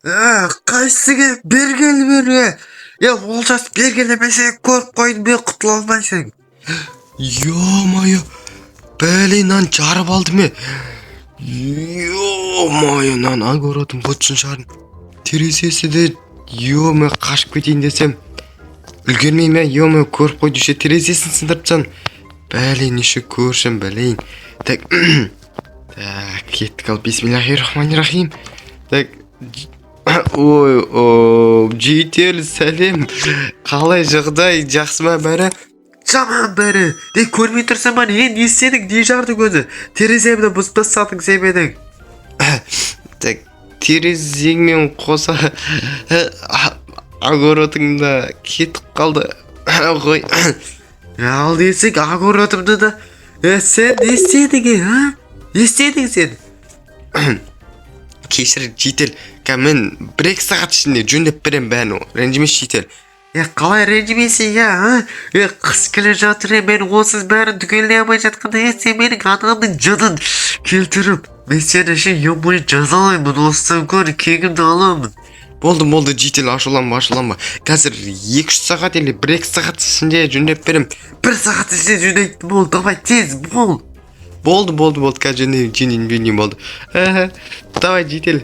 Е, қайсысы келіп, бері кел, бері. Е, Олжас, бері кел, мен сені көріп қойдым, мен құтыла алмайсың. Ё-моё, бәле, мынаны жарып алды ме? Ё-моё, мынаны огородың бұтын шығардым. Терезесі де, ё-моё, қашып кетейін десем, үлгермей ме, ё-моё, көріп қойды еще, терезесін сындырып тастадым. Бәле, неше көршім, бәлейін. Так, так, кеттік ал, бисмиллахи рахмани рахим. Так, ой, о, житель, сәлем. Қалай жағдай, жақсы ма бәрі? Жаман бәрі. Не, көрмей тұрсың ба? Не істедің, не жардың өзі? Тереземді бұзып тастадың сен менің. Так, терезеңмен қоса огородың да кетіп қалды ғой. Ал десең, огородымды да. Е, сен не істедің, е, а? Не істедің сен? Кешір, житель, мен 1-2 сағат ішінде жөндеп беремін бәрін, ренжімеші, житель. Е, қалай ренжімейсің, е, а? Е, қыс келе жатыр, е, мен онсыз бәрін түгелдей алмай жатқанда, е, сен менің адамның жынын келтіріп, мен сені ше, ё-моё, жазалаймын, осыдан гөрі кегімді аламын. Болды, болды, житель, ашуланба, ашуланба. Қазір 2-3 сағат или 1-2 сағат ішінде жөндеп беремін. 1 сағат ішінде жөндейтін бол, давай, тез бол. Болды, болды, болды, қазір жөндеймін, жөндеймін, жөндеймін, болды. Давай, житель.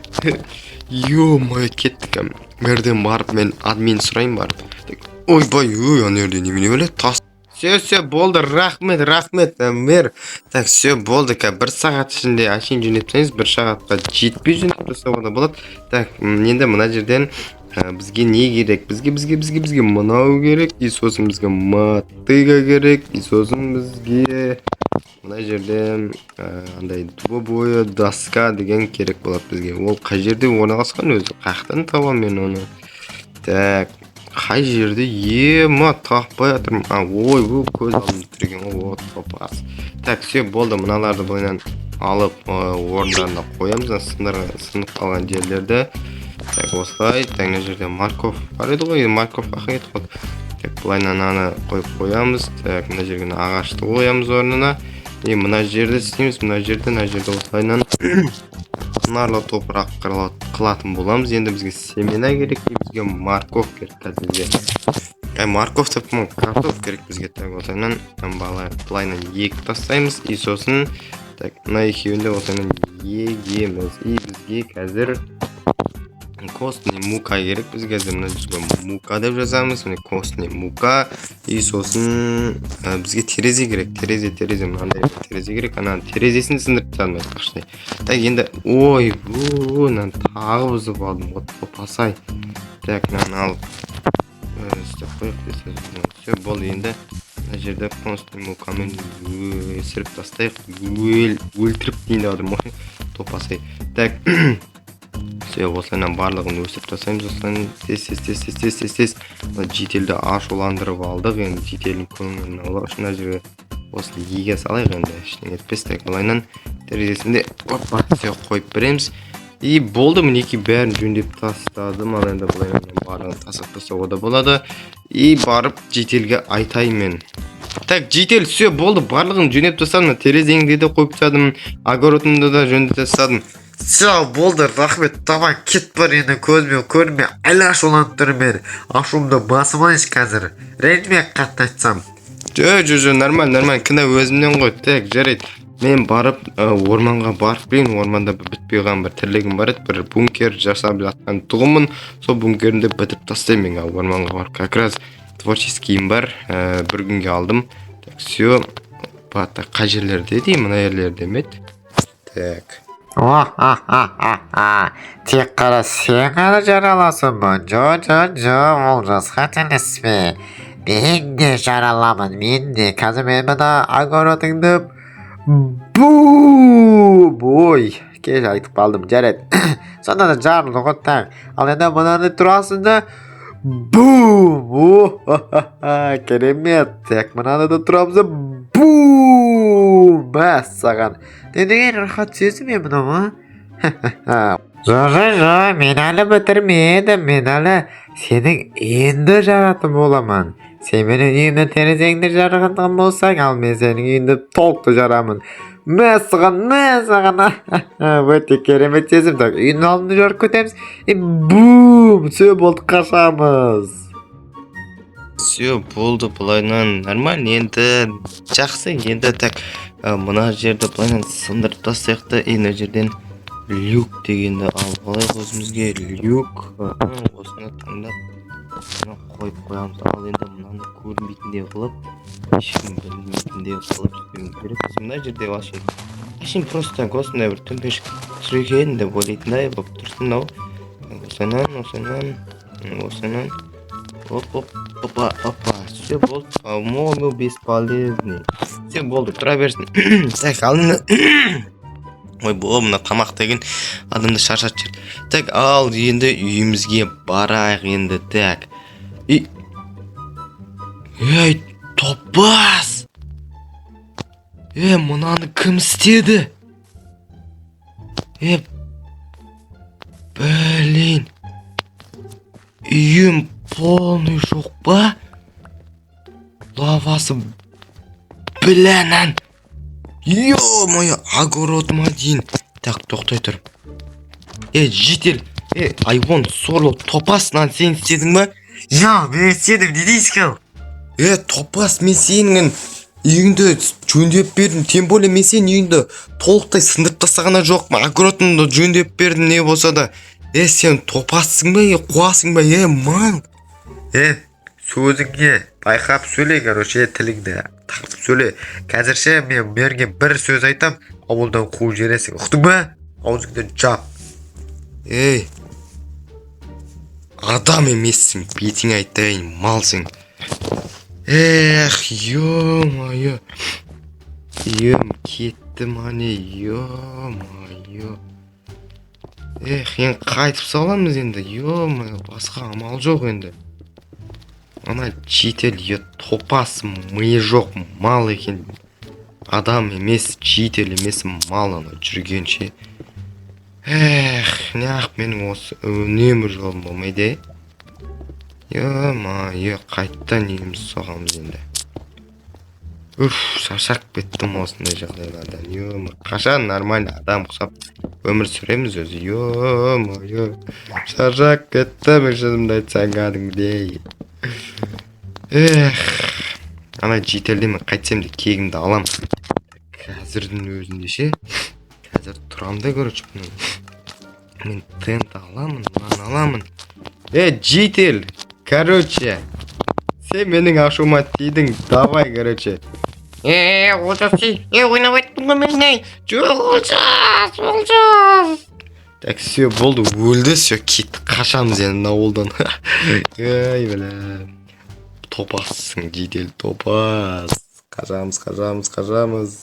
Ё-моё, кеттік. Мэрден барып, мен админ сұрайын барып. Ойбай, ой, ана жерде немене бәле, тас. Все, все, болды, рахмет, рахмет, мэр. Так, все, болды, қазір 1 сағат ішінде әшейін жөндеп тастаймыз, 1 сағатқа жетпей жөндеп тастауға да болады. Так, енді мына жерден бізге не керек? Бізге мынау керек, и сосын бізге мотыга керек, и сосын бізге мына жерде андай дубовая доска деген керек болады бізге. Ол қай жерде орналасқан өзі? Қаяқтан табамын мен оны? Так, қай жерде, ема, таппай жатырмын. А, ой, ой, көз алдымда тұр екен ғой, вот топас. Так, все, болды, мыналарды былайынан алып, орындарына қоямыз, мына сынып қалған жерлерді. Так, осылай. Так, мына жерде морковь бар еді ғой, морковь қаяққа кетіп қалды? Так, былайынан мынаны қойып қоямыз. Так, мына жерге мына ағашты қоямыз орнына. И мына жерді істейміз, мына жерді осылайынан құнарлы топырақ қылатын боламыз. Енді бізге семена керек и бізге морковь керек. Қазір бізге, әй, морковь деп, картоп керек бізге. Так, осылайынан былайынан егіп тастаймыз. И сосын, так, мына екеуін де осылайынан егеміз. И бізге қазір костный мука керек. Бізге қазір мына жерге мука деп жазамыз, міне, костный мука. И сосын бізге терезе керек, терезе, терезе, мынандай бір терезе керек. Ана терезесін сындырып тастадым айтпақшы. Так, енді, ой, мынаны тағы бұзып алдым ғой, топасай. Так, мынаны алып, істеп қояйық десе. Все, болды. Енді мына жерде костный мукамен өсіріп тастайық, өлтіріп дейін деп жатырмын ғой, топасай. Так, все, осылайынан барлығын өсіріп тастаймыз, осылайынан тез, тез, тез, тез, тез, тез, тез. Мына жительді ашуландырып алдық. Енді жительдің көңілін аулау үшін мына жерге осыны еге салайық, енді ештеңе етпес. Так, былайынан терезесінде, опа, все, қойып береміз. И болды, мінекей, бәрін жөндеп тастадым. Ал енді былайынан барлығын тастап тастауға да болады. И барып жительге айтайын мен. Так, житель, все, болды, барлығын жөндеп тастадым. Мына терезеңді де қойып тастадым, огородымды да жөндеп тастадым. Все, болды, рахмет, давай, кет, бар енді, көзіме көрінме, әлі ашуланып тұрмын мен, ашуымды басып алайыншы қазір, ренжіме қатты айтсам. Жо, жо, жо, нормально, нормально, кінә өзімнен ғой. Так, жарайды, мен барып, орманға барып келейін. Орманда бір бітпей қалған бір тірлігім бар еді, бір бункер жасап жатқан тұғынмын, сол бункерімді бітіріп тастаймын мен қазір орманға барып. Как раз творческийім бар, бір күнге алдым. Так, все, так, қай жерлерде деймін, мына жерлерде ме еді? Так. Тек қана сен ғана жараласың ба? Жо, жо, жо, Олжас, қателеспе, мен де жараламын, мен де. Қазір мен мына огородыңды бум, ой, кеш айтып қалдым, жарайды, сонда да жарылды ғой. Так, ал енді мынаны тұрасың да, бум, о, керемет. Так, мынаны да тұрамыз да, бум, мәссаған, не деген рахат сезім е мынау, а? Жо, жо, жо, мен әлі бітірмедім, мен әлі сенің енді жаратын боламын. Сен менің үйімнің терезеңді жарғандығын болсаң, ал мен сенің үйіңді толықты жарамын. Мә саған, мә саған! Өте керемет сезім. Так, үйдің алдында жарып кетеміз и бум, все, болды, қашамыз. Все, болды, былайынан нормально енді, жақсы енді. Так, мына жерді былайынан сындырып тастайық та, и мына жерден люк дегенді алып алайық өзімізге. Люк, осыны таңдап, мына қойып қоямыз. Ал енді мынаны көрінбейтіндей қылып, ешкім білмейтіндей қылып істеуіміз керек. Мына жерде вообще әшейін просто так осындай бір төмпешік тұр екен деп ойлайтындай болып тұрсын мынау. Осынан, осынан, осынан, оп, оп, опа, опа, все, болды. По-моему, бесполезный. Все, болды, тұра берсін. Так, ал енді, ойбой, мына тамақ деген адамды шаршатып жіберді. Так, ал енді үйімізге барайық енді. Так, и ей, топас, е, мынаны кім істеді? Е, блин, үйім полный жоқ па? Лавасы біләнән, ё-моё, огородыма дейін. Так, тоқтай тұр. Е, житель, е, айвон, сорлы топас, мынаны сен істедің ба? Иә, мен істедім, не дейсің? Е, топас, мен сенің үйіңді жөндеп бердім. Тем более мен сенің үйіңді толықтай сындырып тастаған да жоқпын, огородыңды жөндеп бердім не болса да. Е, сен топассың ба, е, қуасың ба, е, мал? Е, сөзіңе байқап сөйле, короче, тіліңді тартып сөйле. Қазірше мен мэрге бір сөз айтам, ауылдан қуып жібересің, ұқтың ба? Аузыңды жап. Ей, адам емессің, бетіңе айтайын, малсың. Эх, ё-моё, үйім кетті ма, не? Ё-моё, эх, енді қайтып саламыз енді, ё-моё, басқа амал жоқ енді. Ана житель, е, топас, миы жоқ мал екен, адам емес, житель емес, мал ана жүргенше. Эх, неғып менің осы үнемі жолым болмайды, е? Ё-моё, қайтадан үйімізді соғамыз енді. Уф, шаршап кеттім осындай жағдайлардан. Ё, қашан нормально адам құсап өмір сүреміз өзі? Ё-моё, шаршап кеттім, шынымды айтсам, кәдімгідей. Эх, ана жительден мен қайтсем де кегімді алам қазірдің өзінде ше. Қазір тұрамын да, короче, мен тент аламын, мынаны аламын. Е, житель, короче, сен менің ашуыма тидің. Давай, короче. Е, Олжас, е, ойнап айттың ғой мен, ей. Жоқ, Олжас, Олжас. Так, все, болды, өлді, все, кеттік, қашамыз енді мына ауылдан. Ей, бля, топассың, житель, топас. Қашамыз, қашамыз, қашамыз.